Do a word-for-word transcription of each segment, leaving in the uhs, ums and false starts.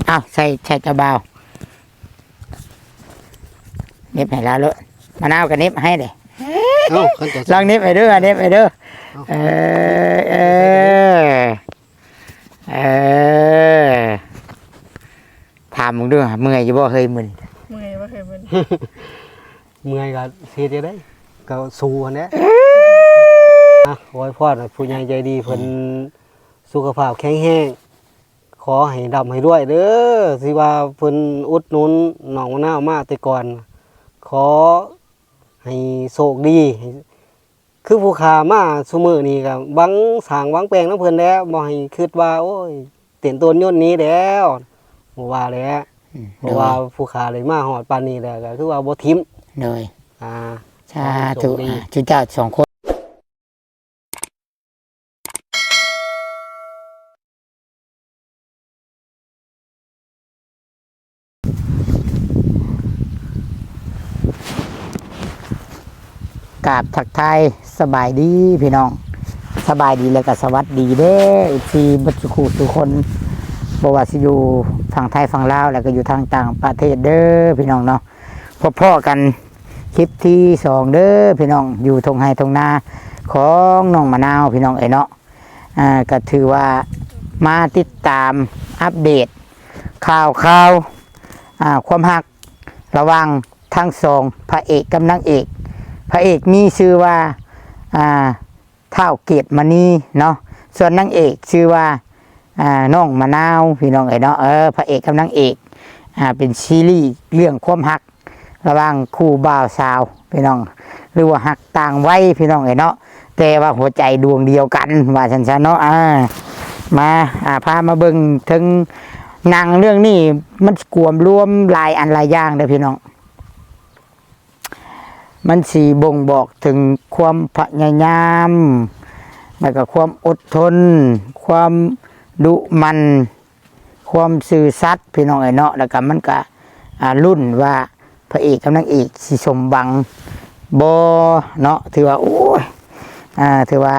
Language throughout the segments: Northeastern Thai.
อ้าว ใส่ ใส่เจ้าบ่าว เน็บให้ลาวโลด มะนาวก็เน็บให้เด้ เอ้า คันจะ ลองเน็บให้เด้อ เน็บให้เด้อ เอ้า เออ เออ เออ ถามมึงดู เมื่อยอยู่บ่เฮ้ยมึน เมื่อยบ่เฮ้ยมึน เมื่อยก็สิเฮ็ดจั่งใด๋ ก็สู้หั้นแหละ อ่ะ ขออวยพรให้ผู้ใหญ่ใจดีเพิ่น อืม สุขภาพแข็งแรง ขอให้ร่ำให้รวยเด้อ ที่ว่าเพิ่นอุดหนุนน้องมะนาวมาแต่ก่อน ขอให้โชคดี คือผู้ข้ามาซุมื้อนี้ก็หวังสร้างหวังแปลงนำเพิ่นแหละ บ่ให้คิดว่า โอ้ย เต้นโตนยนต์หนีแล้ว บ่ว่าแหละ อืม เพราะว่า โดย ผู้ข้าได้มาฮอดปานนี้แล้ว ก็คือว่าบ่ถิ่ม โดย อ่า สาธุ ขอให้โชคดี อ่า จุเจ้าสองคน กราบทักทายสบายดีพี่น้อง สบายดีแล้วก็สวัสดีเด้อ เอฟซี เบิดสุขุสุคน บ่ว่าสิอยู่ฝั่งไทยฝั่งลาว แล้วก็อยู่ทางต่างประเทศเด้อพี่น้องเนาะ พบพ้อกันคลิปที่สองเด้อพี่น้อง อยู่ทงไฮ่ทงนาของน้องมะนาวพี่น้องเอ้ยเนาะ อ่า ก็ถือว่ามาติดตามอัปเดตข่าวข่าว อ่า ความฮักระหว่างทั้งสองพระเอกกับนางเอก พระเอกมีชื่อว่า อ่า ท้าวเกตมณีเนาะ ส่วนนางเอกชื่อว่า อ่า น้องมะนาวพี่น้องเอ้ยเนาะ เออ พระเอกกับนางเอก อ่า เป็นซีรีส์เรื่องความฮัก ระหว่างคู่บ่าวสาวพี่น้อง หรือว่าฮักต่างวัยพี่น้องเอ้ยเนาะ แต่ว่าหัวใจดวงเดียวกัน ว่าซั่นซะเนาะ อ่า มา อ่า พามาเบิ่งถึงหนังเรื่องนี้ มันกวมรวมหลายอันหลายอย่างเด้อพี่น้อง มันสิบ่งบอกถึงความพยายาม แล้วก็ความอดทน ความดุหมั่น ความซื่อสัตย์พี่น้องเอ้ยเนาะ แล้วก็มันก็ อ่า ลุ้นว่าพระเอกกับนางเอกสิสมหวังบ่เนาะ ถือว่า โอ้ย อ่า ถือว่า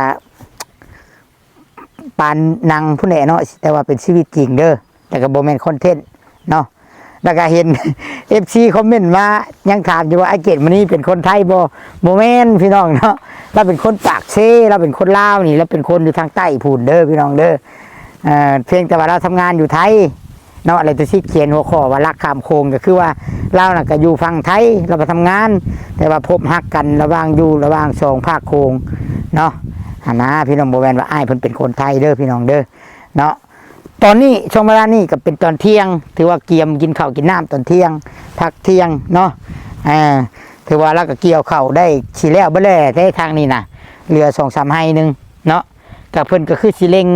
ปานหนังพู้นแหละเนาะ แต่ว่าเป็นชีวิตจริงเด้อ แต่ก็บ่แม่นคอนเทนต์เนาะ แล้วก็เห็น เอฟซี คอมเมนต์มา ยังถามอยู่ว่า อ้ายเกตมณีเป็นคนไทยบ่ บ่แม่นพี่น้องเนาะ ลาวเป็นคนปากเซ ลาวเป็นคนลาวนี่ ลาวเป็นคนอยู่ทางใต้พู้นเด้อพี่น้องเด้อ เอ่อ เพียงแต่ว่าลาวทำงานอยู่ไทยเนาะ แล้วตุสิตเขียนหัวข้อว่ารักข้ามโขง ก็คือว่าลาวน่ะก็อยู่ฝั่งไทย ลาวก็ทำงาน แต่ว่าพบฮักกันระหว่างอยู่ระหว่างสองภาคโขงเนาะ หั้นนะพี่น้อง บ่แม่นว่าอ้ายเพิ่นเป็นคนไทยเด้อพี่น้องเด้อเนาะ ตอนนี้ช่วงเวลานี้ก็เป็นตอนเที่ยง ถือว่าเกียมกินข้าวกินน้ำตอนเที่ยง พักเที่ยงเนาะ อ่า ถือว่าลาวก็เกี่ยวข้าวได้สิแล้วเบิดแล้วเด้ทางนี้น่ะ เหลือสองสามไฮ่หนึ่งเนาะ ก็เพิ่นก็คือสิเร่ง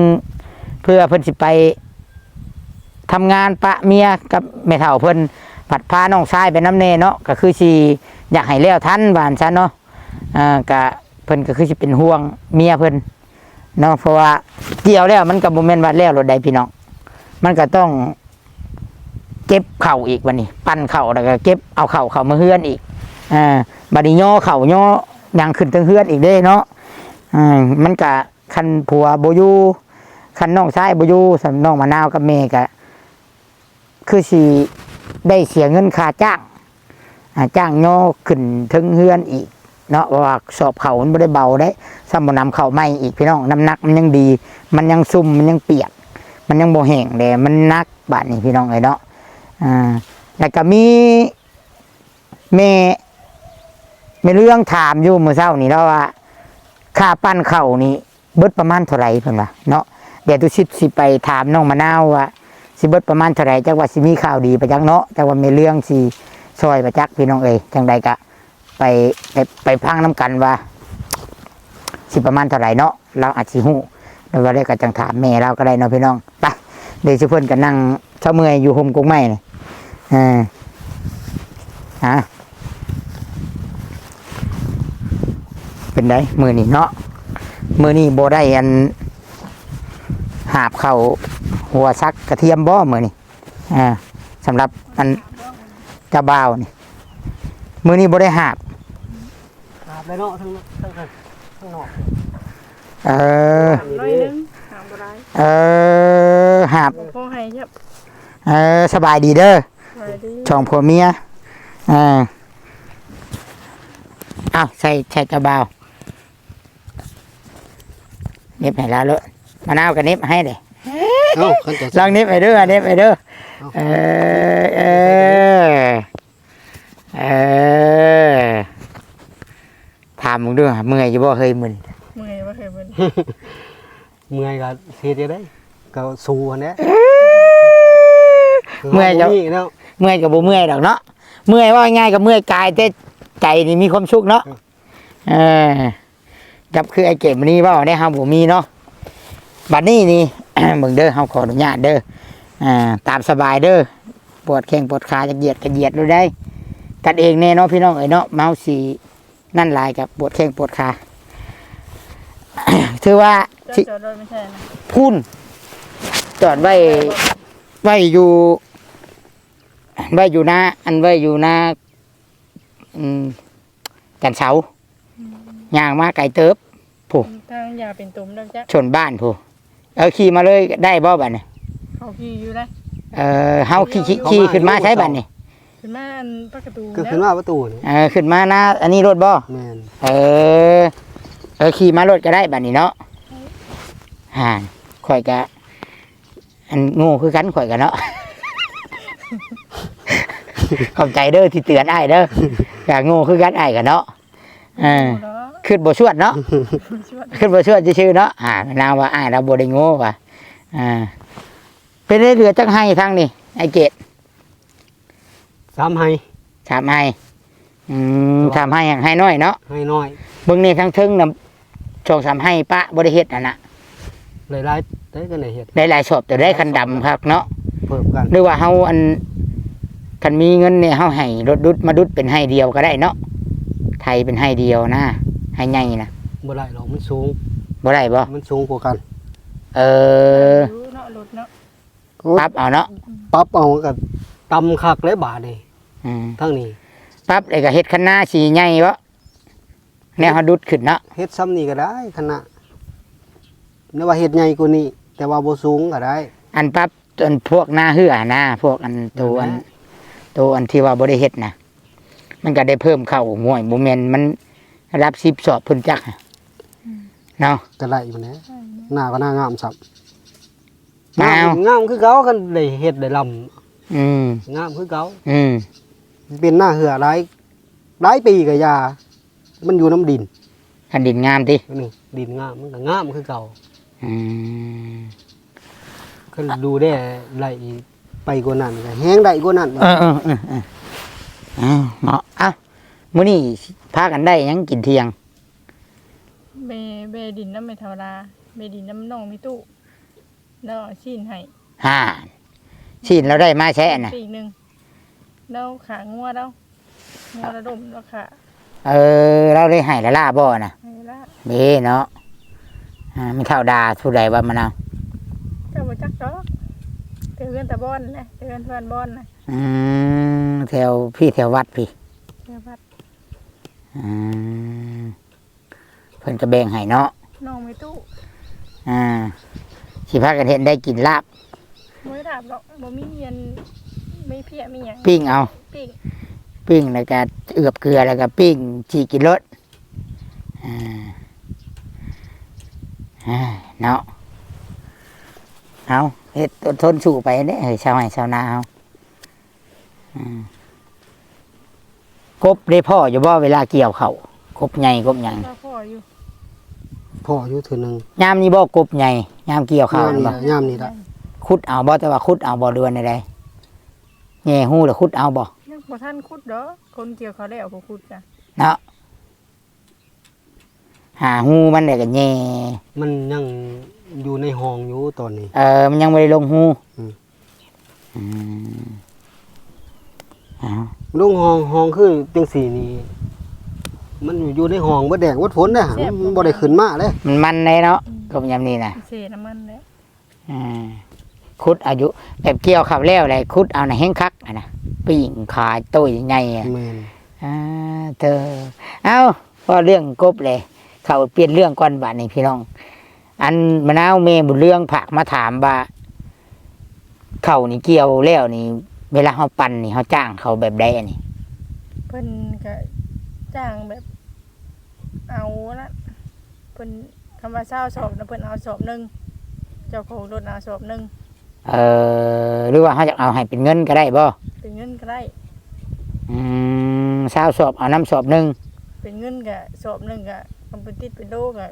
เพื่อเพิ่นสิไปทำงานปะเมียกับแม่เฒ่าเพิ่น ผัดพาน้องชายไปนำแน่เนาะ ก็คือสิอยากให้แล้วทันว่าซั่นซะเนาะ อ่า ก็เพิ่นก็คือสิเป็นห่วงเมียเพิ่นเนาะ เพราะว่าเกี่ยวแล้วมันก็บ่แม่นว่าแล้วโลดใดพี่น้อง มันก็ต้องเก็บข้าวอีกบัดนี้ ปั่นข้าวแล้วก็เก็บเอาข้าวเข้ามาเฮือนอีก อ่า บัดนี้ย่อข้าวย่อหยังขึ้นเทิงเฮือนอีกเด้เนาะ อ่า มันก็คันผัวบ่อยู่ คันน้องชายบ่อยู่ ส่ำน้องมะนาวกับแม่ก็ คือสิได้เสียเงินค่าจ้าง อ่า จ้างย่อขึ้นเทิงเฮือนอีกเนาะ เพราะว่าสอบข้าวมันบ่ได้เบาเด้ ซ้ำบ่นำข้าวใหม่อีกพี่น้อง น้ำหนักมันยังดี มันยังชุ่ม มันยังเปียก มันยังบ่แห้งเด้ มันหนักบาดนี้พี่น้องเอ้ยเนาะ อ่า แล้วก็มีแม่ แม่เรื่องถามอยู่มื้อเช้านี้แล้วว่า ค่าปั่นข้าวนี่ เบิดประมาณเท่าใดเพิ่นว่าเนาะ เดี๋ยวตุสิตสิไปถามน้องมะนาวว่าสิเบิดประมาณเท่าใด จักว่าสิมีข่าวดีไปจักเนาะ จักว่าแม่เรื่องสิซอยไปจักพี่น้องเอ้ย จั่งใดก็ไป ไป ไปฟังนำกันว่าสิประมาณเท่าใดเนาะ ลาวอาจสิฮู้ แล้วว่าได้ก็จั่งถามแม่ลาวก็ได้เนาะพี่น้อง ไป เดี๋ยวซุเพิ่นก็นั่งเซาเมื่อยอยู่ฮ่มกกไม้นี่ อ่า อ่ะ เป็นไดมื้อนี้เนาะ มื้อนี้บ่ได้อัน หาบข้าวหัวสักกระเทียมบ่มื้อนี้ อ่า สำหรับอันเจ้าบ่าวนี่ มื้อนี้บ่ได้หาบ หาบเลยเนาะ ทั้ง ทั้ง ทั้งนอก เออ หน่อยหนึ่ง หาบบ่ได้ เออ หาบ บ่พอให้ครับ เออ สบายดีเด้อ สบายดี สองผัวเมีย เออ อ้าว ใส่ ใส่เจ้าบ่าว เหน็บให้ลาวโลด มะนาวก็เหน็บให้เด้ เอ้า คันจะ ลองเหน็บให้เด้อ เหน็บให้เด้อ เอ้า เออ เออ เออ ถามมึงดู เมื่อยอยู่บ่เฮ้ยมึน เมื่อยบ่เฮ้ยมึน เมื่อยก็เฮ็ดจั่งใด๋ ก็สู้หั้นแหละ เมื่อย เฮาบ่มีเนาะ เมื่อยก็บ่เมื่อยดอกเนาะ เมื่อยว่าง่ายก็เมื่อยกาย แต่ใจนี่มีความสุขเนาะ เออ เออ กับคือไอ้เกมนี้เว้าได้เฮาบ่มีเนาะ บัดนี้นี่ เบิ่งเด้อ เฮาขออนุญาตเด้อ อ่า ตามสบายเด้อ ปวดแข้งปวดขาจะเหยียดก็เหยียดโลดได้ กันเองแน่เนาะพี่น้องเอ้ยเนาะ เมาสินั่นหลายกับปวดแข้งปวดขา ถือว่า เจ้า สิ จอดรถไม่ใช่นะ พุ้น จอดไว้ ไว้อยู่ ไว้อยู่หน้า อันไว้อยู่หน้า อืม จันเสา อืม ย่างมาไกลเติบ ผู้ ทางยาเป็นตุ่มแล้วจ้ะ ชนบ้านผู้ เออ ขี่มาเลยได้บ่บัดนี้ เขาขี่อยู่ได้ เออ เฮาขี่ ขี่ เขาขี่ขึ้นมา เขามา ใช้บัดนี้ ขึ้นมาอันประตู ก็ แล้ว ขึ้นมาประตูนี่ เออ ขึ้นมานะ อันนี้รถบ่ แม่น เออ เออ ขี่มารถก็ได้บัดนี้เนาะ อืม อ่า ข่อยก็ อันโง่คือกันข่อยก็เนาะ ขอบใจเด้อที่เตือนอ้ายเด้อ ก็โง่คือกันอ้ายก็เนาะ เออ บ่ดอก คิดบ่ชวดเนาะ บ่ชวด คิดบ่ชวดซื่อๆเนาะ อ่า นางว่าอ้ายเราบ่ได้โง่ว่ะ อ่า เป็นได้เหลือจักไฮ่ทางนี่ ไอ้เกด สามไฮ่ สามไฮ่ อืม แต่ว่า สามไฮ่ ไฮ่น้อยเนาะ ไฮ่น้อย เบิ่งนี่ทางเทิงน่ะ สองสามไฮ่ปะบ่ได้เฮ็ดหั่นน่ะ หลายๆ ได้ก็ได้เฮ็ด หลายๆ สอบแต่ได้คันดำคักเนาะ เพิ่มกัน หรือว่าเฮาอัน คันมีเงินเนี่ยเฮาให้รถดุดมาดุดเป็นไฮ่เดียวก็ได้เนาะ ไถเป็นไฮ่เดียวนะ ไฮ่ใหญ่นะ บ่ได้หรอก มันสูง บ่ได้บ่ มันสูงกว่ากัน เออ รู้เนาะ รถเนาะ โอ้ย ปรับเอาเนาะ ปรับเอาก็ต่ำคักเลยบาดนี่ อืม ทางนี้ ปรับแล้วก็เฮ็ดคันนาสีใหญ่บ่ แนวเฮาดุดขึ้นเนาะ เฮ็ดส่ำนี้ก็ได้คันนา หรือว่าเฮ็ดใหญ่กว่านี้ แต่ว่าบ่สูงก็ได้ อันปรับอันพวกนาเฮือนะ พวกอันโตอัน นั่นแหละ โตอันที่ว่าบ่ได้เฮ็ดนะ มันก็ได้เพิ่มเข้าห้วย บ่แม่นมันระดับสิบสอบพุ้นจัก อืม เนาะ ก็ได้อยู่นะ ได้อยู่นะ นาก็นางามซ้ำ อ้าว งาม งามคือเก่า คันได้เฮ็ดได้ลำ อืม งามคือเก่า อืม เป็นนาเฮือหลาย หลายปีก็อย่า มันอยู่นำดิน คันดินงามติ นี่ ดินงาม มันก็งามคือเก่า อืม คันดูแลไล่ไปกว่านั้นก็แฮงได้กว่านั้น เออ เออ เออ เออ อ้าว เนาะ อ่ะ มื้อนี้พากันได้หยังกินเที่ยง แบ่ แบ่ดินนำแม่เฒ่าลา แบ่ดินนำน้องแม่ตู้ แล้วเอาซี้นให้ ฮ่า ซี้นเราได้มาแซ่น่ะ ปีกหนึ่ง แล้วขางัวแล้ว งัวระดมแล้วขา เออ เราได้ให้ละล่าบ่น่ะ ให้ละ เด้เนาะ อ่า แม่เฒ่าดาผู้ใดว่ามะนาว เจ้าบ่จักดอก แต่เฮือนแต่บ่อนนะ แต่เฮือนเพื่อนบ่อนนะ อืม แถวพี่แถววัดพี่ แถววัด อืม เพิ่นก็แบ่งให้เนาะ น้องแม่ตู้ อ่า สิพากันเฮ็ดได้กินลาบ บ่ได้ลาบดอก บ่มีอัน มีเพี้ยมีหยัง ปิ้งเอา ปิ้ง ปิ้งแล้วก็เอือบเกลือแล้วก็ปิ้ง สิกินโลด อ่า อ่า เนาะ เอา เฮ็ดอดทนสู้ไปเด้อ เฮ้ย ชาวไร่ชาวนาเฮา อืม กบได้พ้ออยู่บ่เวลาเกี่ยวข้าว กบใหญ่กบหยัง ก็พ้ออยู่ พ้ออยู่เทื่อหนึ่ง ยามนี้บ่กบใหญ่ ยามเกี่ยวข้าว ยามนี้ บ่ ล่ะ ยามนี้ล่ะ ขุดเอาบ่ แต่ว่าขุดเอาบ่ หรือว่าแนวใด แหย่ฮูแล้วขุดเอาบ่ ยังบ่ทันขุดดอก คนเกี่ยวข้าวแล้วบ่ขุดจ้ะ เนาะ หาฮูมันแล้วก็แหย่ มันยังอยู่ในห้องอยู่ตอนนี้ เออ มันยังบ่ได้ลงฮู อืม อืม เอา ลงห้อง ห้องคือจังซี่นี่ มันอยู่ในห้องเบิดแดดเบิดฝนเด้อ แซ่บ มันบ่ได้ขึ้นมาเด้ มันมันเด้เนาะ อืม กบยามนี้น่ะ เสน้ำมันแล้ว อ่า ขุดเอาอยู่ แบบเกี่ยวข้าวแล้วแหละ ขุดเอาน่ะแฮงคักอะนะ ปิ้งขายโตใหญ่ๆอะ แม่น อ่า เธอ เอ้า เว้าเรื่องกบเลย เข้าเปลี่ยนเรื่องก่อนบัดนี้พี่น้อง อันมะนาวแม่บุญเรืองฝากมาถามว่า ข้าวนี่เกี่ยวแล้วนี่ เวลาเฮาปั่นนี่ เฮาจ้างเขาแบบใดอันนี้ เพิ่นก็จ้างแบบ เอาละ เพิ่น คำว่าซาวสอบนะ เพิ่นเอาสอบหนึ่ง เจ้าของรถเอาสอบหนึ่ง เอ่อ หรือว่าเฮาอยากเอาให้เป็นเงินก็ได้บ่ เป็นเงินก็ได้ อืม ซาวสอบ เอานำสอบหนึ่ง เป็นเงินก็สอบหนึ่งก็ เอาไปติดเป็นโลก็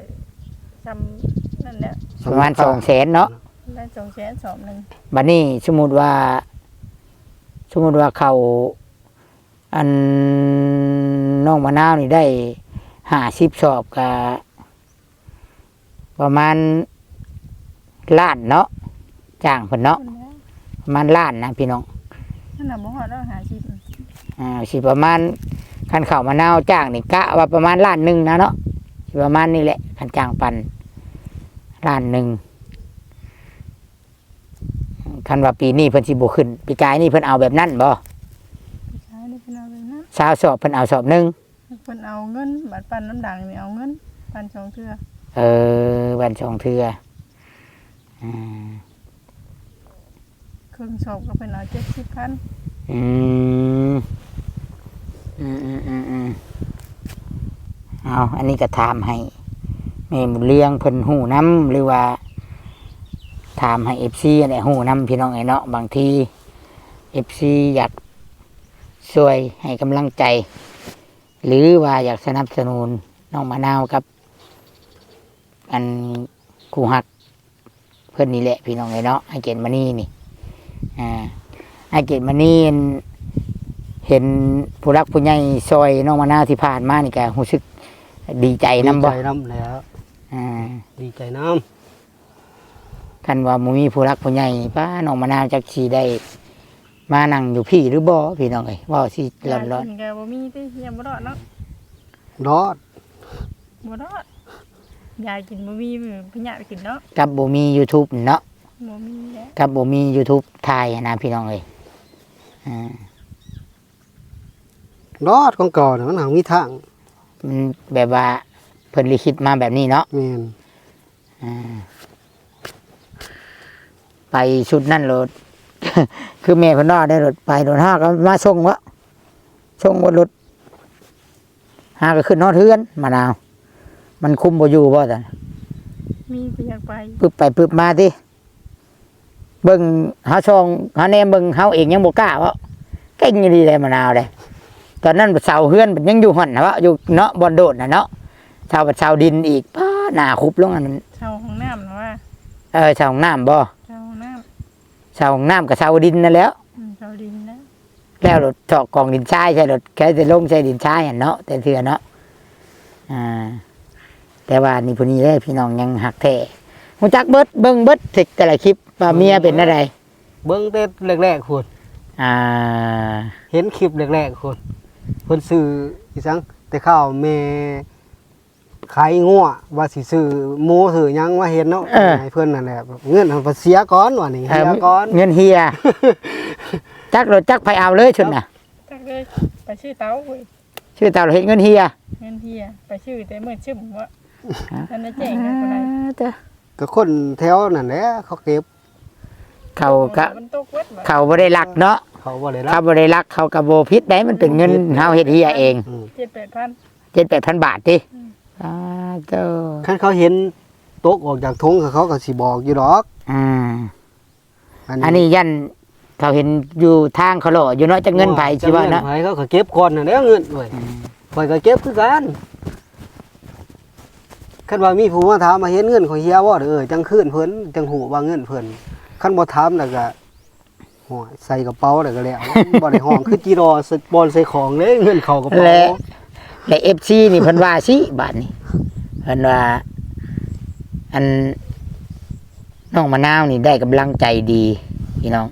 ส่ำนั่นแหละ ประมาณ ส่ำราคา สองแสนเนาะ ประมาณ สองแสน สอบหนึ่ง บัดนี้สมมุติว่า สมมุติว่าข้าว อันน้องมะนาวนี่ได้ห้าสิบสอบก็ประมาณล้านเนาะ จ้างเพิ่นเนาะ ประมาณล้านนะพี่น้อง นั่นน่ะบ่ฮอดดอกห้าสิบ อ่า สิประมาณ คันข้าวมะนาวจ้างนี่กะว่าประมาณล้านหนึ่งนะเนาะ สิประมาณนี้แหละ คันจ้างปั่นล้านหนึ่ง คันว่าปีนี้เพิ่นสิบ่ขึ้น ปีกายนี่เพิ่นเอาแบบนั้นบ่ ปีกายนี่เพิ่นเอาแบบนั้น ซาวสอบเพิ่นเอาสอบหนึ่ง เพิ่นเอาเงิน บัดปั่นน้ำดังนี่เอาเงิน ปั่นสองเทื่อ เออ ปั่นสองเทื่อ อ่า เครื่องสอบก็เพิ่นเอาเจ็ดสิบพัน อืม อืม อืม อืม อืม เอา อันนี้ก็ถามให้แม่บุญเรืองเพิ่นฮู้นำ หรือว่าถามให้เอฟซีนั่นแหละฮู้นำ พี่น้องเอ้ยเนาะ บางทีเอฟซีอยากช่วยให้กำลังใจ หรือว่าอยากสนับสนุนน้องมะนาวกับ อันคู่ฮักเพิ่นนี่แหละ พี่น้องเอ้ยเนาะ อ้ายเกตมณีนี่ อ่า อ้ายเกตมณีเห็นผู้หลักผู้ใหญ่ซอยน้องมะนาวที่ผ่านมานี่ก็รู้สึกดีใจนำบ่ ดีใจนำแหล้ว อ่า ดีใจนำ คันว่าบ่มีผู้หลักผู้ใหญ่ ป้า น้องมะนาวจักสิได้มานั่งอยู่พี้หรือบ่ พี่น้องเอ้ย เว้าสิหลอนๆ ยากินก็บ่มีติ ยังบ่รอดเนาะ รอด บ่รอด ยากินบ่มี พยาธิกินเนาะ กับบ่มียูทูบเนาะ บ่มีแล้ว กับบ่มียูทูบถ่ายหั้นนะพี่น้องเอ้ย อ่า รอดของเก่าน่ะ มันหังมีทาง มันแบบว่าเพิ่นลิขิตมาแบบนี้เนาะ แม่น อ่า ไปชุดนั้นโลด คือแม่เพิ่นว่าได้โลด ไปโลด หาก็มาส่งวะ ส่งบนรถ หาก็ขึ้นฮอดเฮือน มะนาว มันคุมบ่อยู่บ่ซั่น มีแต่อยากไป ปึ๊บไปปึ๊บมาติ เบิ่ง เฮาส่อง เฮาแนมเบิ่ง เฮาเองยังบ่กล้าเว้า เก่งอีหลีเด้มะนาวเด้ ตอนนั้นเสาเฮือนมันยังอยู่หั่นน่ะเว้า อยู่เนาะ บ่อนโดดน่ะเนาะ เสา เสาดินอีก ป๊า หน้าคุบลงอันนั้น เสาห้องน้ำน่ะว่า เออ เสาห้องน้ำบ่ เสาห้องน้ำ เสาห้องน้ำกับเสาดินนั่นแหล้ว อืม เสาดินนะ แล้วรถเจาะกองดินทรายใส่รถ แค่จะลงใส่ดินทรายหั่นเนาะ แต่เทื่อเนาะ อ่า แต่ว่านี่ผู้นี้เด้อพี่น้องยังฮักแท้ ฮู้จักเบิด เบิ่งเบิดแต่ละคลิปว่าเมียเป็นแนวใด เบิ่งแต่แรกๆพุ้น อ่า เห็นคลิปแรกๆพุ้น เพิ่นซื้ออีสัง แต่ข้าวแม่ขายงัว ว่าสิซื้อหมูซื้อหยังมาเฮ็ดเนาะ เออ ให้เพิ่นนั่นแหละ เงินมันเสียก่อนว่านี่ เออ เสียก่อน เงินเหีย จักรถจักรไผเอาเลยชุดน่ะ จักเลย ไปซื้อเตาเว้ย ซื้อเตาเฮ็ดเงินเหีย เงินเหีย ไปซื้อแต่มื้อชึ้มวะ ฮะ อันนั้นแจ้งกันบ่ได้ อ่า จ้ะ ก็คนแถวนั่นแหละเขาเก็บ เขาก็ มันตกเบิดวะ เขาบ่ได้ลักเนาะ เขาบ่ได้ลัก เขาบ่ได้ลัก เขาก็บ่ผิดได้ มันเป็นเงิน บ่ผิด เฮาเฮ็ดเหียเอง อืม เจ็ดแปดพัน เจ็ดแปดพันบาทติ อืม อ่า เจ้า คันเขาเห็นตกออกจากถุง เขาก็สิบอกอยู่ดอก อ่า อันนี้ อันนี้ยันเขาเห็นอยู่ทางเขาเลาะอยู่เนาะ จักเงินไผสิว่าเนาะ จักเงินไผ เขาก็เก็บก่อนนั่นแหละเงินเว้ย อืม ข้อยก็เก็บคือกัน คันว่ามีผู้มาถามมาเห็นเงินข้อยเหียบ่ เออ จังคืนเพิ่น จังฮู้ว่าเงินเพิ่น คันบ่ถามแล้วก็ โอ้ย ใส่กระเป๋าแล้วก็แล้ว บ่ได้ห้องคือจีรอใส่ บ่อนใส่ของเลย เงินเข้ากระเป๋า และ และเอฟซีนี่เพิ่นว่าสิ บาดนี้ เพิ่นว่า อัน น้องมะนาวนี่ได้กำลังใจดี พี่น้อง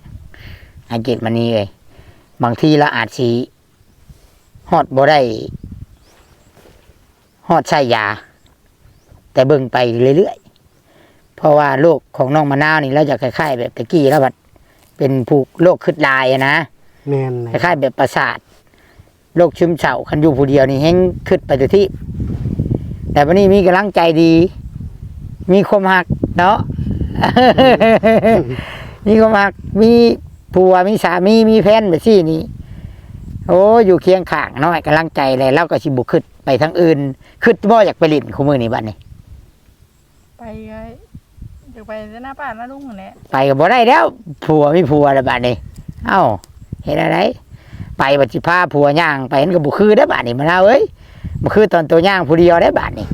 อาเกตมณีเอ้ย บางทีเราอาจสิฮอดบ่ได้ ฮอดใช้ยา แต่เบิ่งไปเรื่อยๆ เพราะว่าโรคของน้องมะนาวนี่ เราจะคล้ายๆแบบตะกี้ แล้วบัดเป็นผู้โรคคิดหลายอะนะ แม่นเลย คล้ายๆแบบประสาท โรคซึมเศร้า คันอยู่ผู้เดียวนี่แฮงคิดไปแต่ที่ แต่บัดนี้มีกำลังใจดี มีความฮักเนาะ มีความฮัก มีผัว มีสามี มีแฟนแบบซี่นี่ โอ้ อยู่เคียงข้างเนาะ ให้กำลังใจแหละ ลาวก็สิบ่คิดไปทางอื่น คิดบ่อยากไปหลิ้นคู่มื้อนี้บัดนี้ ไปก็อยากไปแต่หน้าป้าหน้าลุงนั่นแหละ ไปก็บ่ได้แล้ว ผัวมีผัวแล้วบัดนี้ เอ้า เฮ็ดอะไร ไปบัดสิพาผัวย่างไป มันก็บ่คือเด้อบัดนี้ มะนาวเอ้ย บ่คือตอนโตย่างผู้เดียวเด้อบัดนี้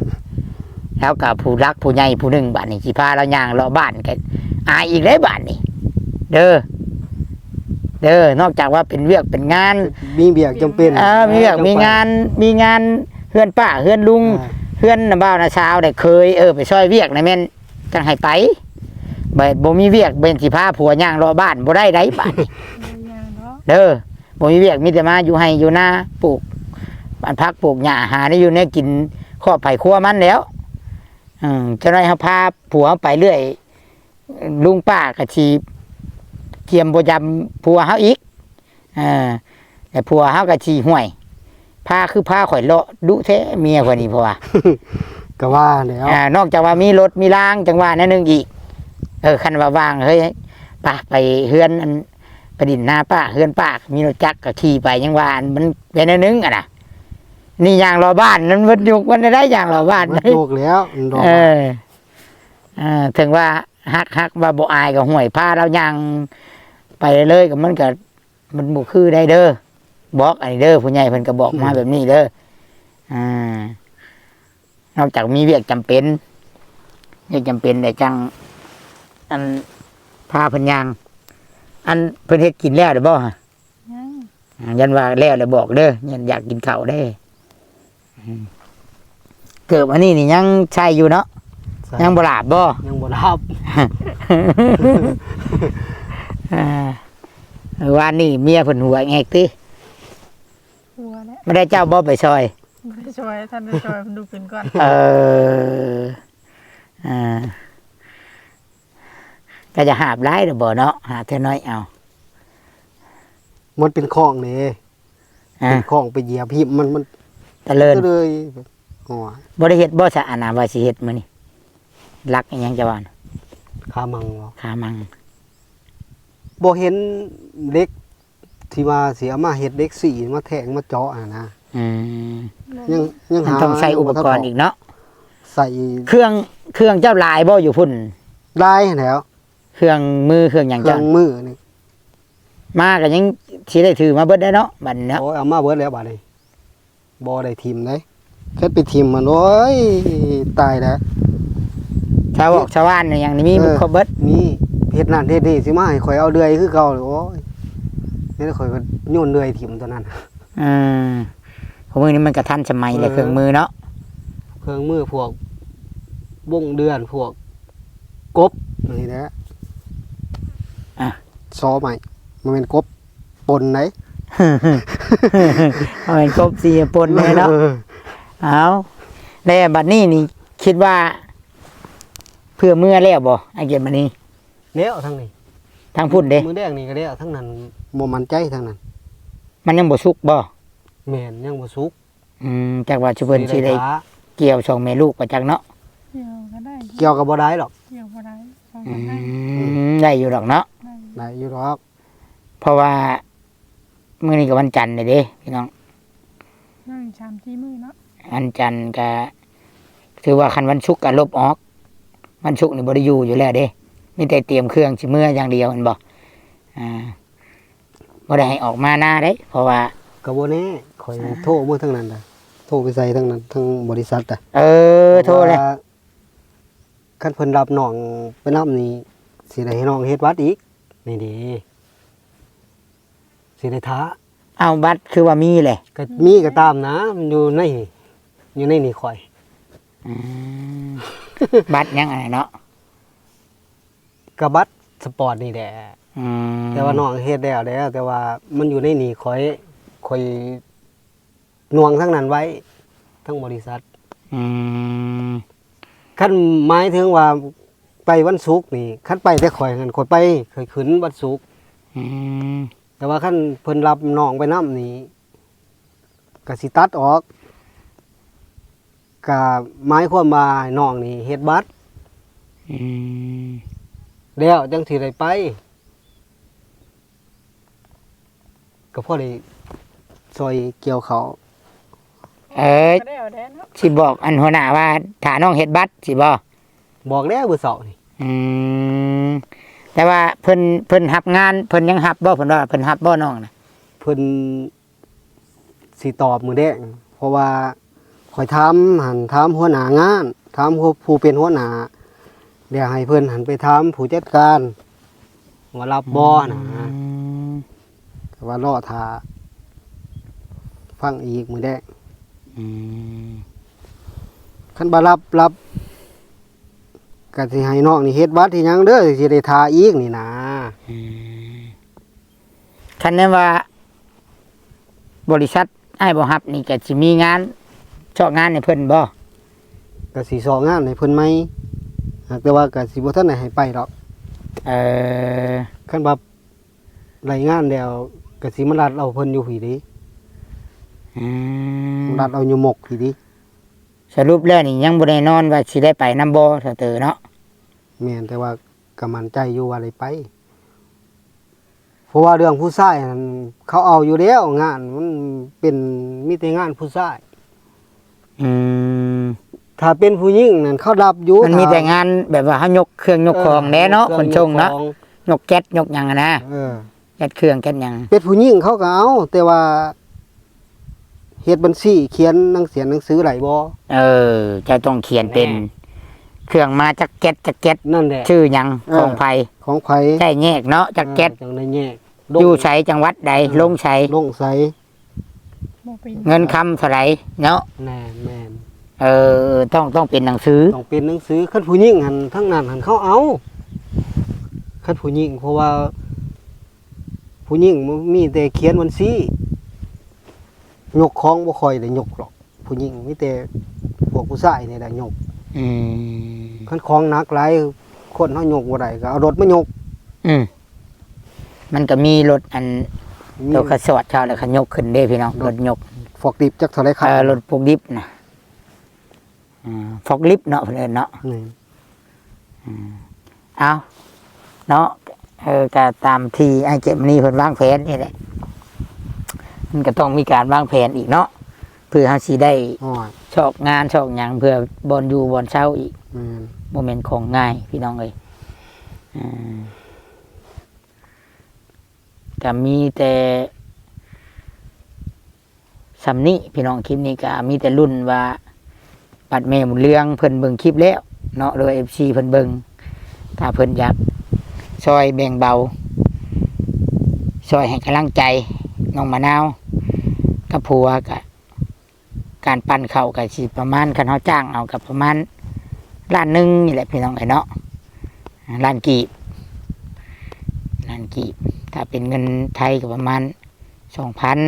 แล้วก็ผู้หลักผู้ใหญ่ผู้หนึ่งบัดนี้ สิพาลาวย่างเลาะบ้านก็อายอีกเด้อบัดนี้ เด้อ เด้อ นอกจากว่าเป็นเวียกเป็นงาน มีเวียกจำเป็น เออ มีเวียก เออ มีงาน มีงานเฮือนป้าเฮือนลุง อ่า เฮือนน้าบ่าวน้าสาวได้เคย เออ ไปซอยเวียกนะแม่น จังให้ไป บ่ บ่มีเวียก เป็นสิพาผัวย่างเลาะบ้านบ่ได้ได๋บัดนี้ บ่ย่างดอก เด้อ บ่มีเวียก มีแต่มาอยู่ไฮ่อยู่นา ปลูก อันผักปลูกหญ้า หาได้อยู่แนวกิน ครอบไผครัวมันแล้ว อืม จักหน่อยเฮาพาผัวไปเรื่อย ลุงป้าก็สิเกียมบ่ยำผัวเฮาอีก เออ แต่ผัวเฮาก็สิ "ห้วย พาคือพาข่อยเลาะดุแท้เมียข่อยนี่" เพราะว่า ก็ว่าแล้ว อ่า นอกจากว่ามีรถมีรางจังว่าแนวหนึ่งอีก เออ คันว่าว่าง เฮ้ย ไป ไปเฮือนอัน ไปหลิ้นนาป้า เฮือนป้า มีรถจักรก็ขี่ไป ยังว่าอันมันเป็นแนวหนึ่งอะนะ นี่ย่างเลาะบ้าน มันเบิดยุค มันได้ย่างเลาะบ้าน เบิดยุคแล้ว มันดอก เออ เออ ถึงว่าฮัก ฮักว่าบ่อายก็ "ห้วย พาลาวย่างไปเลย" ก็มันก็ มันบ่คือได้เด้อ บอกอันนี้เด้อ ผู้ใหญ่เพิ่นก็บอกมา อืม แบบนี้เด้อ อ่า นอกจากมีเวียกจำเป็น เวียกจำเป็นแต่จัง อัน พาเพิ่นย่าง อันเพิ่นเฮ็ดกินแล้วหรือบ่ฮะ ยัง อ่า ยันว่าแล้วแล้วบอกเด้อ ยันอยากกินข้าวเด้ อืม เกิบอันนี้นี่ยังใส่อยู่เนาะ ใส่ ยังบ่หลาบบ่ ยังบ่หลาบ อ่า วานนี้เมียเพิ่นหัวแงกติ หัวแล้ว ไม่ได้เจ้าบ่ไปซอย บ่ได้ซอย ท่านได้ซอย มันดูขึ้นก่อน เออ อ่า ก็จะหาบหลายหรือบ่เนาะ หาบเท่าน้อยเอา มันเป็นของนี่ อ่า เป็นของไปเหยียบหิมมัน มัน ตะเลิน ก็เลย หัว บ่ได้เฮ็ดบ่ซะ อันน่ะว่าสิเฮ็ดมื้อนี้ ลักอิหยังจะว่าน่ะ ขามังบ่ ขามัง บ่เห็นเหล็ก ที่ว่าสิเอามาเฮ็ดเหล็กสี่มาแทงมาเจาะอะนะ อืม ยัง ยัง มัน หา ต้องใช้อุปกรณ์อีกเนาะ ใส่ เครื่อง เครื่องเจ้าหลายบ่อยู่พุ่น หลายหั้นแหล้ว เครื่องมือเครื่องหยัง เครื่อง เจ้า มือนี่ มาก็ยังสิได้ถือมาเบิดได้เนาะ บัดนี้เนาะ โอ้ย เอามาเบิดแล้วบัดนี้ บ่ได้ถิ่มเด้ คันไปถิ่มมัน โอ้ย ตายแล้ว ชาวออกชาวบ้านเนี่ยยังมี เออ ครบเบิด มีเฮ็ดนั่นเฮ็ดนี่ สิมาให้ข่อยเอาเลื่อยคือเก่า โอ้ย นี่ข่อยก็โยนเลื่อยถิ่มตอนนั้น อืม พวกมื้อนี้มันก็ทันสมัยเลย เออ เครื่องมือเนาะ เครื่องมือพวกวงเดือน พวกกบนี่แหละ อ่ะ ซอใหม่ มันเป็นกบปนไหน เอาเป็นกบสี่ปนเลยเนาะ เออ เอา แล้วบัดนี้นี่คิดว่า เพื่อเมือแล้วบ่ ไอ้เกียรติมณี แล้วทางนี้ ทางพุ่นเด้ มื้อแรกนี่ก็แล้วทางนั้น บ่มั่นใจทางนั้น มันยังบ่สุกบ่ แม่น ยังบ่สุก อืม จักว่าสิเพิ่นสิได้ สิได้ถา เกี่ยวสองแม่ลูกบ่จักเนาะ เกี่ยวก็ได้ เกี่ยวก็บ่ได้หรอก เกี่ยวบ่ได้ สอง อื สาม ได้ ม ได้อยู่ดอกเนาะ ได้ ได้อยู่ดอก เพราะว่ามื้อนี้ก็วันจันทร์เลยเด้พี่น้อง ยังอีกสามสี่มื้อเนาะ วันจันทร์ก็ ถือว่าคันวันศุกร์ก็ลบออก วันศุกร์นี่บ่ได้อยู่อยู่แล้วเด้ มีแต่เตรียมเครื่องสิเมืออย่างเดียวแม่นบ่ อ่า บ่ได้ให้ออกมานาเด้ เพราะว่า ก็บ่แน่ ข่อย อ่า โทรเมือทางนั้นน่ะ โทรไปใส่ทางนั้น ทางบริษัทน่ะ เออ โทรเลย ว่า คันเพิ่นรับน้องไปนำนี่ สิได้ให้น้องเฮ็ดบัตรอีก นี่เด้ สิได้ท้า เอาบัตรคือว่ามีแหละ ก็มีก็ตามนะ มันอยู่ใน อยู่ในนี่ข่อย อืม บัตรหยังอันนั้นเนาะ ก็บัตรสปอร์ตนี่แหละ อืม แต่ว่าน้องเฮ็ดแล้วแล้ว แต่ว่ามันอยู่ในนี่ข่อย ข่อยหน่วงทั้งนั้นไว้ ทั้งบริษัท อืม คันหมายถึงว่าไปวันศุกร์นี่ คันไปแต่ข่อยนั่น ข่อยไป ข่อยขึ้นวันศุกร์ อืม แต่ว่าคันเพิ่นรับน้องไปนำนี่ ก็สิตัดออก ก็หมายความว่าให้น้องนี่เฮ็ดบัตร อืม แล้วจังสิได้ไป ก็พอได้ซอยเกี่ยวข้าว เอ้ย ก็ได้เอาได้เนาะ สิบอกอันหัวหน้าว่าถ้าน้องเฮ็ดบัตรสิบ่ บอกแล้วมื้อเช้านี่ อืม แต่ว่าเพิ่น เพิ่นรับงาน เพิ่นยังรับบ่ เพิ่นว่าเพิ่นรับบ่น้องน่ะ เพิ่นสิตอบมื้อแลง เพราะว่าข้อยถามหั่น ถามหัวหน้างาน ถามผู้ ผู้เป็นหัวหน้า แล้วให้เพิ่นหั่นไปถามผู้จัดการ ว่ารับบ่นะ อืม แต่ว่ารอถ้าฟังอีกมื้อแลง อืม คันบ่รับ รับ ก็สิให้น้องนี่เฮ็ดบัตรเฮ็ดหยังเด้อ สิได้ท่าอีกนี่นะ อืม คันแม่นว่า บริษัทอ้ายบ่รับนี่ก็สิมีงาน เซาะงานให้เพิ่นบ่ ก็สิเซาะงานให้เพิ่นใหม่ หากแต่ว่าก็สิบ่ทันได้ให้ไปดอก เออ คันว่าได้งานแล้วก็สิมาลัดเอาเพิ่นอยู่พี้เด้ อืม ลัดเอาอยู่หมกพี้เด้ สรุปแล้วนี่ยังบ่แน่นอนว่าสิได้ไปนำบ่ ซาวเตอร์เนาะ แม่น แต่ว่าก็มั่นใจอยู่ว่าได้ไป เพราะว่าเรื่องผู้ชายนั่นเขาเอาอยู่แล้ว งานมันเป็น มีแต่งานผู้ชาย อืม ถ้าเป็นผู้หญิงนั่นเขารับอยู่ มันมีแต่งานแบบว่าเฮายกเครื่องยกของแหน่เนาะ เออ ขนส่งเนาะ ยกเครื่องยกของ ยกแก๊สยกหยังอะนะ เออ แก๊สเครื่องแก๊สหยัง เป็นผู้หญิงเขาก็เอา แต่ว่า เฮ็ดบัญชี เขียนหนังเสียหนังสือได้บ่ เออ เจ้าต้องเขียนเป็น แน่ เครื่องมาจักแก๊สจักแก๊ส นั่นแหละ ชื่อหยัง เออ ของไผ ของไผ ใช้แยกเนาะ จักแก๊ส เออ จั่งได้แยก ลง อยู่ไส จังหวัดใด เออ ลงไส ลงไส บ่เป็น เงินคำเท่าใดเนาะ แม่น แม่น เออ ต้อง ต้องเป็นหนังสือ ต้องเป็นหนังสือ คันผู้หญิงหั่น ทางนั้นหั่นเขาเอา คันผู้หญิง เพราะว่า ผู้หญิงมันมีแต่เขียนบัญชี ยกของบ่ค่อยได้ยกหรอก ผู้หญิงมีแต่พวกผู้ชายนี่แหละยก อืม คันของหนักหลาย คนเฮายกบ่ได้ ก็เอารถมายก อืม มันก็มีรถอัน มี รถกระสอบเช้าแล้วเขายกขึ้นเด้พี่น้อง รถ รถยก ฟอร์คลิฟต์จักเท่าใดคัน เออ รถฟอร์คลิฟต์นะ อ่า ฟอร์คลิฟต์เนาะ เพิ่นเอิ้นเนาะ แม่น อืม เอาเนาะ เออ ก็ตามที่อ้ายเกตมณีเพิ่นวางแผนนี่แหละ มันก็ต้องมีการวางแผนอีกเนาะ เพื่อเฮาสิได้ อ๋อ ซอกงานซอกหยัง เพื่อบ่อนอยู่บ่อนเซาอีก แม่น บ่แม่นของง่ายพี่น้องเอ้ย อ่า ก็มีแต่ ส่ำนี้พี่น้อง คลิปนี้ก็มีแต่ลุ้นว่า บัดแม่บุญเรืองเพิ่นเบิ่งคลิปแล้วเนาะ หรือว่า เอฟซี เพิ่นเบิ่ง ถ้าเพิ่นอยากซอยแบ่งเบา ซอยให้กำลังใจน้องมะนาวกับผัว ก็การปั่นข้าวก็สิประมาณ คันเฮาจ้างเอาก็ประมาณล้านหนึ่งนี่แหละพี่น้องเอ้ยเนาะ ล้านกีบ ล้านกีบ ถ้าเป็นเงินไทยก็ประมาณ สองพัน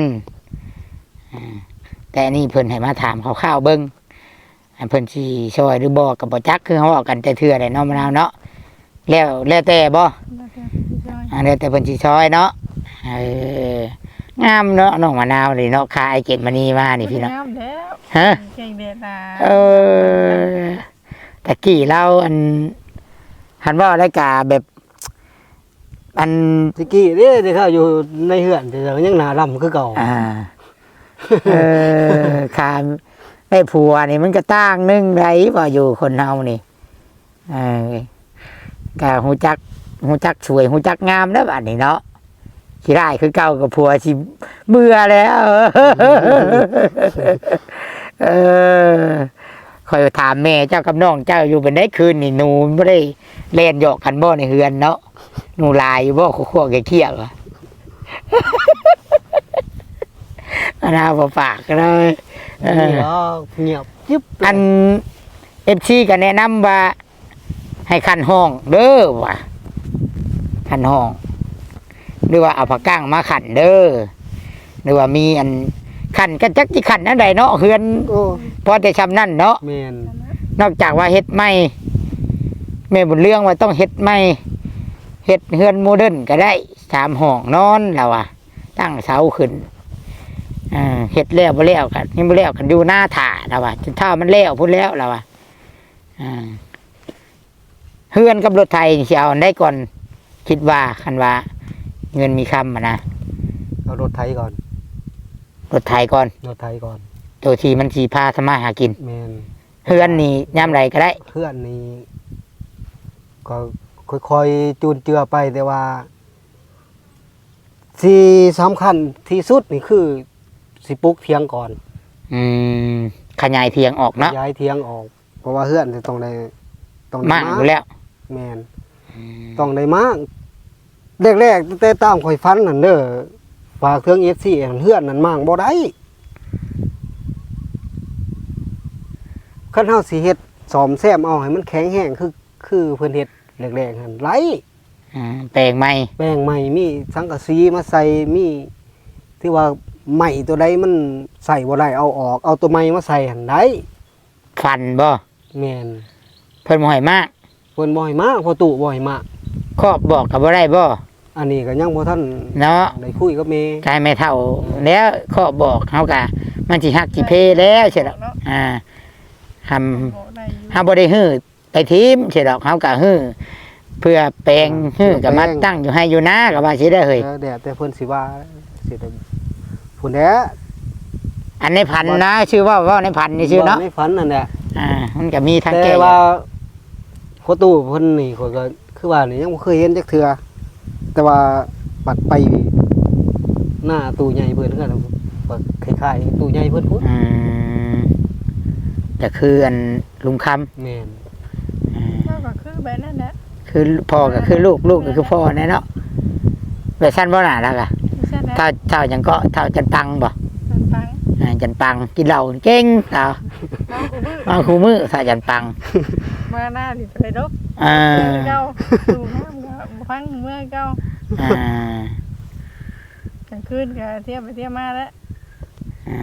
อ่า แต่อันนี้เพิ่นให้มาถามคร่าวๆเบิ่ง อันเพิ่นสิซอยหรือบ่ก็บ่จัก คือเฮาเว้ากันแต่เทื่อใดเนาะมะนาวเนาะ แล้ว แล้วแต่บ่ แล้วแต่เพิ่นสิซอย อ่า แล้วแต่เพิ่นสิซอยเนาะ เออ งามเนาะน้องมะนาวนี่เนาะ คาอ้ายเกตมณีมานี่พี่น้อง งามแล้ว ฮะ เก่งเด้อนะ เออ ตะกี้ลาวอัน หันเว้าได้กะแบบ อัน ตะกี้เด้ แต่เขาอยู่ในเฮือน แต่ยังหน้าดำคือเก่า อ่า เออ คาได้ผัวนี่มันก็ต่างหนึ่งได๋ ว่าอยู่คนเฮานี่ เออ ก็ฮู้จัก ฮู้จักสวย ฮู้จักงามแล้วบัดนี้เนาะ ขี้ร้ายคือเก่ากับผัวสิเบื่อแล้ว เออ ข้อยถามแม่เจ้ากับน้องเจ้าอยู่เป็นได๋ คืนนี่หนูบ่ได้แล่นหยอกกันบ่ในเฮือนเนาะ หนูหลายอยู่บ่ คัวๆเคี้ยวๆ อะ อันน่าบ่ปากเลย เออ นี่เหรอ เงียบจิ๊บเลย อัน เอฟซี ก็แนะนำว่า ให้ขันห้องเด้อว่ะ ขันห้อง หรือว่าเอาผ้าก้างมาขันเด้อ หรือว่ามีอันขันก็จักสิขันอันใดเนาะ เฮือน โอ้ พอแต่ซำนั้นเนาะ แม่น นอกจากว่าเฮ็ดใหม่ แม่บุญเรืองว่าต้องเฮ็ดใหม่ เฮ็ดเฮือนโมเดิร์นก็ได้ สามห้องนอน ลาวว่า ตั้งเสาขึ้น อ่า เฮ็ดแล้วบ่แล้วก็ ยังบ่แล้วก็อยู่นาถ่า ลาวว่า จนเท่ามันแล้วพุ้นแล้ว ลาวว่า อ่า เฮือนกับรถไถนี่สิเอาอันใดก่อน คิดว่า คันว่าเงินมีคำอะนะ เอารถไถก่อน รถไถก่อน รถไถก่อน ตัวที่มันสิพาทำมาหากิน แม่น เฮือนนี่ยามใดก็ได้ เฮือนนี่ก็ค่อยๆ จูนเจือไป แต่ว่าสิ่งสำคัญที่สุดนี่คือสิปลูกเถียงก่อน อืม ขยายเถียงออกเนาะ ขยายเถียงออก เพราะว่าเฮือนจะต้องได้ ต้องได้ มาง มาง อยู่แล้ว แม่น อืม ต้องได้มาง แรกๆ แต่ตามข่อยฝันนั่นเด้อ ฝากถึง เอฟซี เฮือนนั่นมางบ่ได้ คันเฮาสิเฮ็ดซ่อมแซมเอาให้มันแข็งแรงคือ คือเพิ่นเฮ็ดแรกๆ หั่น ได๋ อ่า แปลงใหม่ แปลงใหม่ มีสังกะสีมาใส่ มี ที่ว่าไม้ตัวใดมันใส่บ่ได้เอาออก เอาตัวใหม่มาใส่หั่น ได๋ ฝันบ่ แม่น เพิ่นบ่ให้มาง เพิ่นบ่ให้มาง พ่อตู้บ่ให้มาง ครอบบอกก็บ่ได้บ่ อันนี้ก็ยังบ่ทัน เนาะ ได้คุยกับแม่ ก็ให้แม่เฒ่าแล้ว ครอบบอกเฮาก็ มันสิฮักสิเพแล้ว ใช่ดอก อ่า ทำ เฮาบ่ได้ฮื้อไปถิ้ม ใช่ดอก เฮาก็ฮื้อ เพื่อแปลง อ่า ฮื้อก็มา เพื่อแปลง ตั้งอยู่ไฮ่อยู่นา ก็ว่าสิได้เฮ้ย แล้วแต่เพิ่นสิว่า สิได้ พุ้นแหละ อันในฝันนะ ชื่อว่า เว้าในฝันนี่ซื่อเนาะ เว้าในฝันนั่นแหละ อ่า มันก็มีทางแก้ แต่ว่า พ่อตู้เพิ่นนี่ ข้อยก็คือว่านี่ยังบ่เคยเห็นจักเทื่อ แต่ว่าบัดไปหน้าตู้ใหญ่เพิ่นก็ ก็คล้ายๆ ตู้ใหญ่เพิ่นพุ้น อืม ก็คืออันลุงคำ แม่น อ่า เฮาก็คือแบบนั้นแหละ คือพ่อก็คือลูก ลูกก็คือพ่อแน่เนาะ แบบซั่นบ่น่ะล่ะกะ แบบซั่นแหละ เฒ่า เฒ่าหยังเกาะ เฒ่าจันปังบ่ จันปัง อ่า จันปัง กินเหล้าเก่ง เฒ่า เมาคู่มื้อ เมาคู่มื้อ เฒ่าจันปัง มาหน้านี่ไปดก อ่า เก่า สู่น้ำก็บ่ฟังเมือเก่า อ่า กลางคืนก็เที่ยวไปเที่ยวมาแล้ว อ่า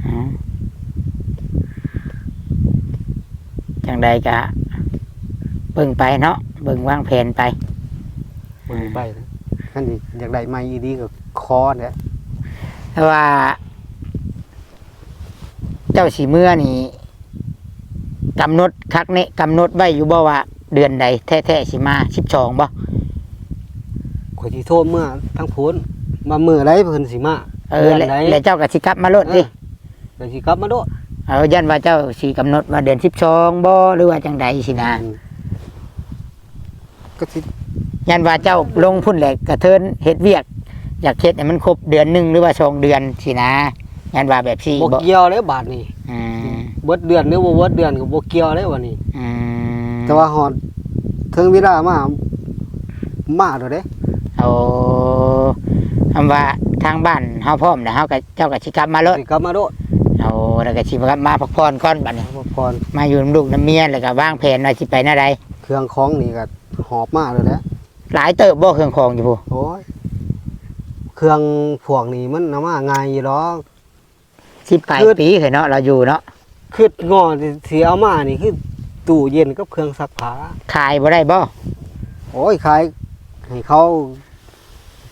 เอา จั่งใดก็เบิ่งไปเนาะ เบิ่งวางแผนไป เบิ่งไปนะ คันอยากได้ใหม่อีหลีก็ขอแหละ แต่ว่า เจ้าสิเมือนี่ กำหนดคักแน่ กำหนดไว้อยู่บ่ว่าเดือนใดแท้ๆสิมา สิบสองบ่ ข้อยสิโทรเมือทางพุ้น ว่ามื้อใดเพิ่นสิมา เออ เดือนใด แล้ว แล้วเจ้าก็สิกลับมาโลดติ เออ ก็สิกลับมาโลด เออ ย้านว่าเจ้าสิกำหนดว่าเดือนสิบสองบ่ หรือว่าจั่งใดสินะ อืม ก็สิ ย้านว่าเจ้าลงพุ้นแหละกระเทินเฮ็ดเวียก อยากเฮ็ดให้มันครบเดือนหนึ่งหรือว่าสองเดือนสินะ ย้านว่าแบบซี่ บ่ บ่เกี่ยวเลยบาดนี้ อืม เบิดเดือนหรือบ่เบิดเดือนก็บ่เกี่ยวเลยบัดนี้ อืม แต่ว่าฮอดถึงเวลามา มาโลดเด้ โอ้ คำว่าทางบ้านเฮาพร้อมแล้ว เฮาก็ เจ้าก็สิกลับมาโลด สิกลับมาโลด โอ้ แล้วก็สิกลับมาพักผ่อนก่อนบัดนี้ พักผ่อน มาอยู่นำลูกนำเมีย แล้วก็วางแผนว่าสิไปแนวใด เครื่องของนี่ก็หอบมาเลยแหละ หลายเติบบ่เครื่องของอยู่พุ้น โอ้ย เครื่องพวกนี้มันเอามาง่ายอยู่ดอก สิบปลาย คือ ปีเฮ้ยเนาะ เราอยู่เนาะ คิดงอสิเอามานี่คือตู้เย็นกับเครื่องซักผ้า ขายบ่ได้บ่ โอ้ย ขายให้เขา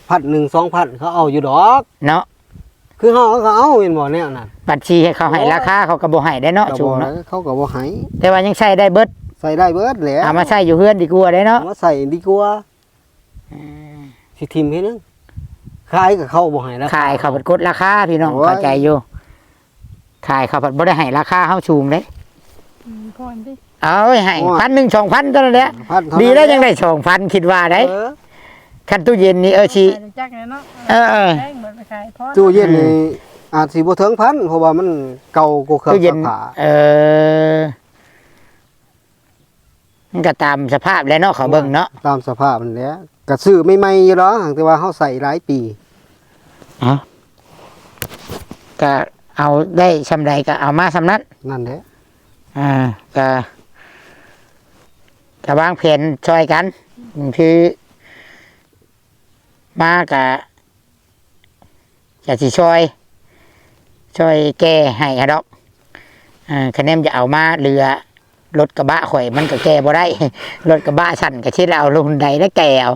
พันหนึ่ง สองพัน เขาเอาอยู่ดอก เนาะ คือเฮาก็เอาแม่นบ่แนวนั้น บัญชีให้เขาให้ โอ้ย ราคาเขาก็บ่ให้ได้เนาะ ก็ สู บ่ งเนาะ เขาก็บ่ให้ แต่ว่ายังใช้ได้เบิด ใช้ได้เบิดแหละ เอามาใช้อยู่เฮือนดีกว่าได้เนาะ เอามาใช้ดีกว่า อืม สิถิ่มให้หยัง ขายก็เขาบ่ให้ราคา ขายเขาเพิ่นกดราคาพี่น้อง โอ้ย เข้าใจอยู่ ขายเขาเพิ่นบ่ได้ให้ราคาเฮาสูงเด้ อืม ก่อนสิ เอาไว้ให้ โอ้ย พันหนึ่ง สองพัน เท่านั้นแหละ พันเท่านั้น ดีแล้ว แหละ ยังได้ สองพัน คิดว่าได้ เออ คันตู้เย็นนี่ เออ สิ ขายจักแน่เนาะ เออ เออ แพงเหมือนไปขายพอ ตู้เย็นนี่ อืม อาจสิบ่ถึงพัน เพราะว่ามันเก่ากว่าเครื่อง ตู้เย็น ซักผ้า เออ มันก็ตามสภาพแหละเนาะ เขาเบิ่งเนาะ ตามสภาพนั่นแหละ ก็ซื้อใหม่ๆอยู่ดอก แต่ว่าเฮาใช้หลายปี เอ้า ก็เอาได้ส่ำใดก็เอามาส่ำนั้น นั่นแหละ อ่า ก็ ก็วางแผนช่วยกัน คือ มาก็ จะสิช่วย ช่วยแก้ให้หั้นดอก อ่า คะแนนจะเอามาเหลือ รถกระบะข่อยมันก็แก้บ่ได้ รถกระบะสั้นก็สิได้เอารถฮุนไดแล้วแก้เอา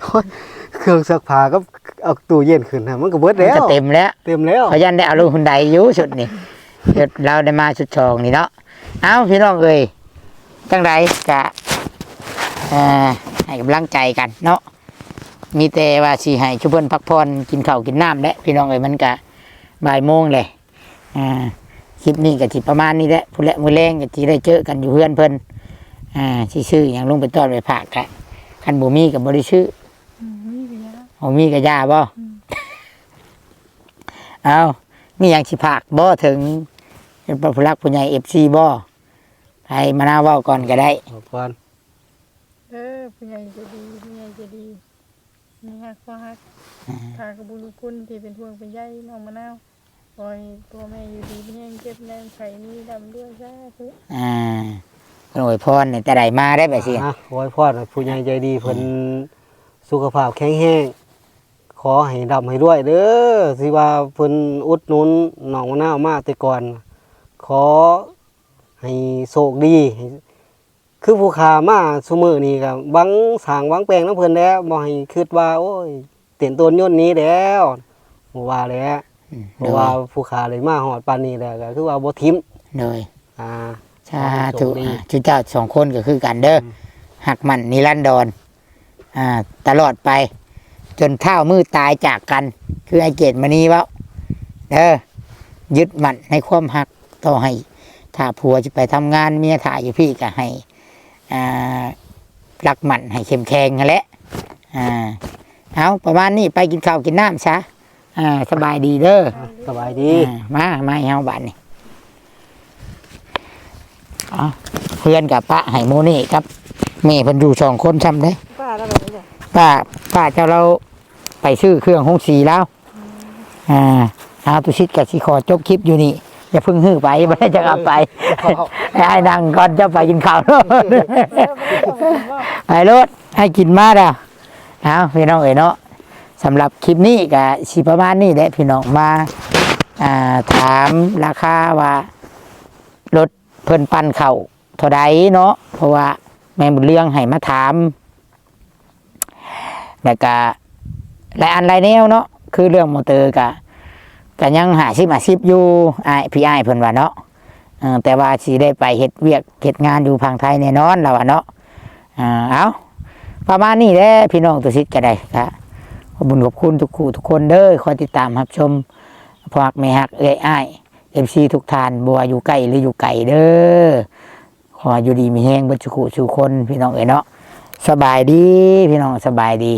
โอ้ย เครื่องซักผ้ากับเอาตู้เย็นขึ้นนะ มันก็เบิดแล้ว มันก็เต็มแล้ว เต็มแล้ว เขาย่านได้เอารถฮุนไดอยู่ชุดนี้ ชุดเราได้มาชุดสองนี่เนาะ เอ้า พี่น้องเอ้ย จั่งใดก็ เอ่อ ให้กำลังใจกันเนาะ มีแต่ว่าสิให้ชุมเพิ่นพักผ่อนกินข้าวกินน้ำแหละพี่น้องเอ้ย มันกะบ่ายโมงเลย อ่า คลิปนี้ก็สิประมาณนี้แหละ พุ้นแหละมื้อแลงก็สิได้เจอกันอยู่เฮือนเพิ่น อ่า สิซื้อหยังลงไปต้อนไปฝากกะ คันบ่มีก็บ่ได้ซื้อ อืม มีก็ยา บ่มีก็ยาบ่ อืม เอา มีหยังสิฝากบ่ถึงผู้หลักผู้ใหญ่ เอฟซี บ่ ให้มะนาวเว้าก่อนก็ได้ ขอบคุณ เออ ผู้ใหญ่ใจดี ผู้ใหญ่ใจดี มีฮักพอฮัก อ่า ฝากขอบบุญคุณที่เป็นห่วงเป็นใยน้องมะนาว ขอให้พ่อแม่อยู่ดีมีแฮง เจ็บแรงไข้มีร่ำรวย สาธุ อ่า เพิ่นอวยพรให้แต่ใดมาได้ไปสิ อ่ะ อวยพรให้ผู้ใหญ่ใจดีเพิ่น อืม สุขภาพแข็งแรง ขอให้ร่ำให้รวยเด้อ ที่ว่าเพิ่นอุดหนุนน้องมะนาวมาแต่ก่อน ขอให้โชคดี ให้ คือผู้ข้ามาซุมื้อนี้ก็หวังสร้างหวังแปลงนำเพิ่นแหละ บ่ให้คิดว่า โอ้ย เต้นโตนยนต์หนีแล้ว บ่ว่าแหละ อืม เพราะว่า โดย ผู้ข้าได้มาฮอดปานนี้แล้ว ก็คือว่าบ่ถิ่ม โดย อ่า สาธุ ขอให้โชคดี อ่า จุเจ้าสองคนก็คือกันเด้อ อืม ฮักมั่นนิรันดร อ่า ตลอดไป จนเฒ่ามื้อตายจากกัน คือไอ้เกตมณีเว้า เด้อ ยึดมั่นในความฮัก ต่อให้ถ้าผัวสิไปทำงาน เมียถ่าอยู่พี้ก็ให้ อ่า รักมั่นให้เข้มแข็งหั้นแหละ อ่า เอาประมาณนี้ ไปกินข้าวกินน้ำซะ อ่า สบายดีเด้อ สบายดี อ่า มา มาให้เฮาบาดนี้ เอา เฮือนกะปะให้หมู่นี่ครับ แม่เพิ่นอยู่สองคนซ้ำเด้ ป้าแล้วแบบนี้เนี่ย ป้า ป้าเจ้าลาวไปซื้อเครื่องโฮงสีลาว อ่า เอา ตุสิตกะสิขอจบคลิปอยู่นี่ อย่าเพิ่งหื้อไป บ่ได้จะเอาไป ให้อ้ายนั่งก่อน เจ้าไปกินข้าว ไปโลด ให้กินมาเด้อ เอา พี่น้องเอ๋ยเนาะ สำหรับคลิปนี้ก็สิประมาณนี้แหละพี่น้อง มา อ่า ถามราคาว่ารถเพิ่นปั่นเข้าเท่าใดเนาะ เพราะว่าแม่บุญเรืองให้มาถาม แล้วก็หลายอันหลายแนวเนาะ คือเรื่องมอเตอร์ก็ ก็ยังห้าสิบห้าสิบอยู่ อ้าย พี่อ้ายเพิ่นว่าเนาะ เออ แต่ว่าสิได้ไปเฮ็ดเวียกเฮ็ดงานอยู่ฝั่งไทยแน่นอน ลาวว่าเนาะ อ่า เอา ประมาณนี้แหละพี่น้อง ตุสิตก็ได้ ก็ขอบบุญขอบคุณทุกคู่ทุกคนเด้อ คอยติดตามรับชม พ่อฮักแม่ฮัก เอื้อยอ้าย เอฟซี ทุกท่าน บ่ว่าอยู่ใกล้หรืออยู่ไกลเด้อ ขออยู่ดีมีแฮงเบิดสู่คู่สู่คน พี่น้องเอ๋ยเนาะ สบายดีพี่น้อง สบายดี